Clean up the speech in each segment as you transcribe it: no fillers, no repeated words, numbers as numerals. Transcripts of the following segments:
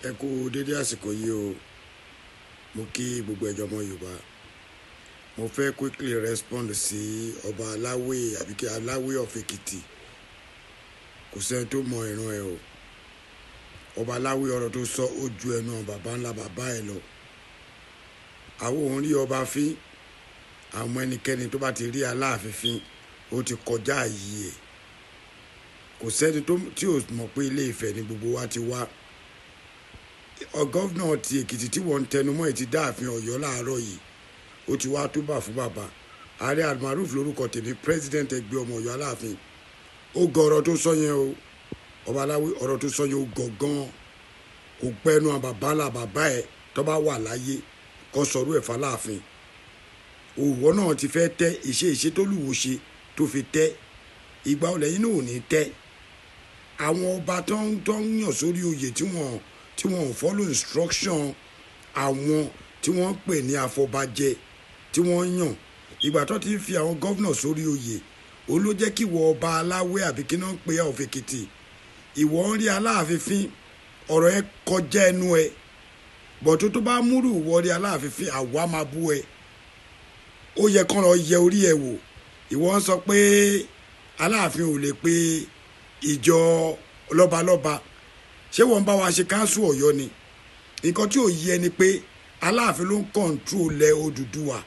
Ẹ kú dédé àsìkò yìí o. Mo kí gbogbo ẹjọ́ ọmọ Yorùbá. Mo fẹ́ quickly respond sí ọba Aláwé àbí kí Aláwé of Èkìtì. Kò sẹ́ni tó mọ ìran ẹ o. Ọba Aláwé, ọ̀rọ̀ tó sọ ó ju ẹnu bàbá ńlá bàbá ẹ lọ. Àwọn òun rí ọba fín. Àwọn ẹnikẹ́ni tó bá ti rí Aláàfin fín, ó ti kọjá ààyè ẹ̀. Kò sẹ́ni tí ò mọ̀ pé Ilé Ifẹ̀ ni gbogbo wa ti wá. Governor ti Èkìtì tí wọ́n ń tẹnumọ́ ẹ̀ ti dá ààfin Ọ̀yọ́ láàárọ̀ yìí. Ó ti wá túbà fún bàbá. Ààrẹ Almaroof lórúkọ tèmi, president ẹgbẹ́ ọmọ Ọ̀yọ́ Aláàfin. Ó gọ ọ̀rọ̀ tó sọ yẹn o. Ọba Aláwé, ọ̀rọ̀ tó sọ yẹn, ó gọ̀ gan. Kò pẹ́nu àwọn bàbá ńlá bàbá ẹ̀ tó bá wà láyé kó sọ̀rọ̀ ẹ̀ fàlàáfin. Òwò náà ti fẹ́ tẹ́ ìṣe tó lùwò ṣe tó fi tẹ́. Ìgbà olè yín náà ò ní tẹ́. Àwọn ọba tó ń yàn sórí oyè tí wọ́n ò follow instruction àwọn tí wọ́n ń pè ní afọbajẹ tí wọ́n yàn. Ìgbà tó ti ń fi àwọn governor sórí oyè, òun ló jẹ́ kí ìwọ ọba Aláwé àbí kí náà ń pè of Èkìtì. Ìwọ ń rí Aláàfin fín, ọ̀rọ̀ ẹ kọjá ẹnu ẹ. Bọ̀tú tó bá múrù ìwọ rí Aláàfin fín, àwa máa bú ẹ. Ó yẹ kán lọ yẹ orí ẹ wò. Ìwọ ń sọ pé Aláàfin ò lè pe ìjọ lọ́balọ́ba. Ṣé wọ́n bá wa ṣe council Ọ̀yọ́ ni? Nǹkan tí ò yẹ ni pé Aláàfin ló ń control ilẹ̀ Odùduwà,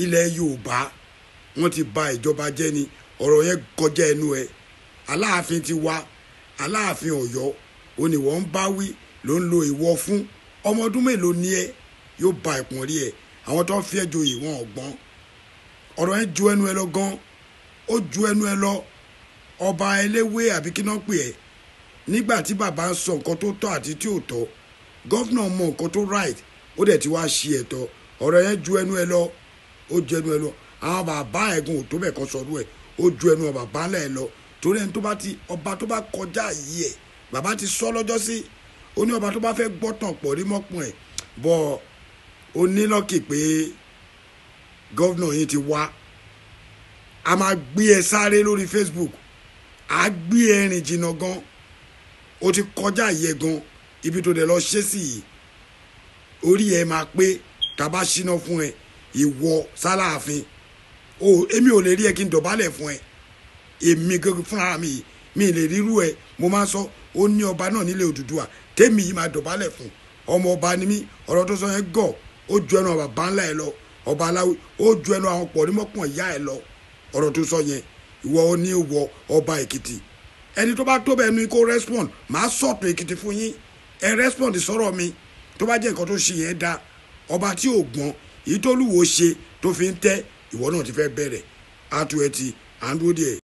ilẹ̀ Yorùbá. Wọ́n ti ba ìjọba jẹ́ ni. Ọ̀rọ̀ yẹn kọjá ẹnu ẹ. Aláàfin ti wá, Aláàfin Ọ̀yọ́, ó ní wọ́n ń bá wí ló ń lo ìwọ fún. Ọmọ ọdún mélòó ni ẹ? Yóò ba ìpọ̀n rí ẹ. Àwọn tó ń fi ẹ́ joyè, wọn ò gbọ́n. Ọ̀rọ̀ yẹn ju ẹnu ẹ lọ gan. Ó ju ẹnu ẹ lọ. Ọba eléwé àbí kí náà pè ẹ́. Nígbà tí bàbá ń sọ nǹkan tó tọ́ àti tí ò tọ́, governor mọ nǹkan tó right, ó dẹ̀ ti wá ṣe ẹ̀tọ́. Ọ̀rọ̀ yẹn ju ẹnu ẹ lọ. Ó ju ẹnu ẹ lọ. Àwọn bàbá ẹ̀gùn ò tó bẹ̀ kan sọ̀rọ̀ ẹ̀. Ó ju ẹnu bàbá ńlá ẹ lọ. Torí ẹni tó bá ti ọba tó bá kọjá yìí ẹ̀, bàbá ti sọ lọ́jọ́ sí. Ó ní ọba tó bá fẹ́ gbọ́tàn pọ̀ rí mọ́pọ̀n ẹ̀ bọ̀. Ó ní lucky pé governor yín ti wá. A máa gbé ẹ sáré lórí Facebook, a gbé ẹ rìn jìnnà gan. Ó ti kọjá yẹ gan. Ibi tó dẹ̀ lọ ṣe sí yìí, orí ẹ máa pé tàbá ṣínà fún ẹ. Ìwọ sálàáfin o, èmi ò lè rí ẹ kí n dọ̀bálẹ̀ fún ẹ. Èmi gẹ́gẹ́ fúnra mi, mi lè rírú ẹ. Mo máa ń sọ, ó ní ọba náà nílé Odùduwà tèmi yìí máa dọ̀bálẹ̀ fún. Ọmọ ọba ni mí. Ọ̀rọ̀ tó sọ yẹn gọ̀. Ó ju ẹnu bàbá ńlá ẹ lọ. Ọba Aláwí, ó ju ẹnu àwọn pọ̀ nímọ̀pọ̀n ìyá ẹ lọ. Ọ̀rọ̀ tó sọ yẹn, ìwọ ó ní ìwọ ọba Èkìtì, ẹni tó bá tó bẹ́ẹ̀ nu kó respond. Màá sọ̀tún Èkìtì fún yín. Ẹ respond sọ̀rọ̀ mi. Tó bá jẹ́ nǹkan tó ṣe yẹn dá, ọba tí ò gbọ́n, èyí tó lúwo ṣe tó fi ń tẹ́, ìwọ náà ti fẹ́ bẹ̀rẹ̀. Àtú ẹ ti à ń dúró díẹ̀.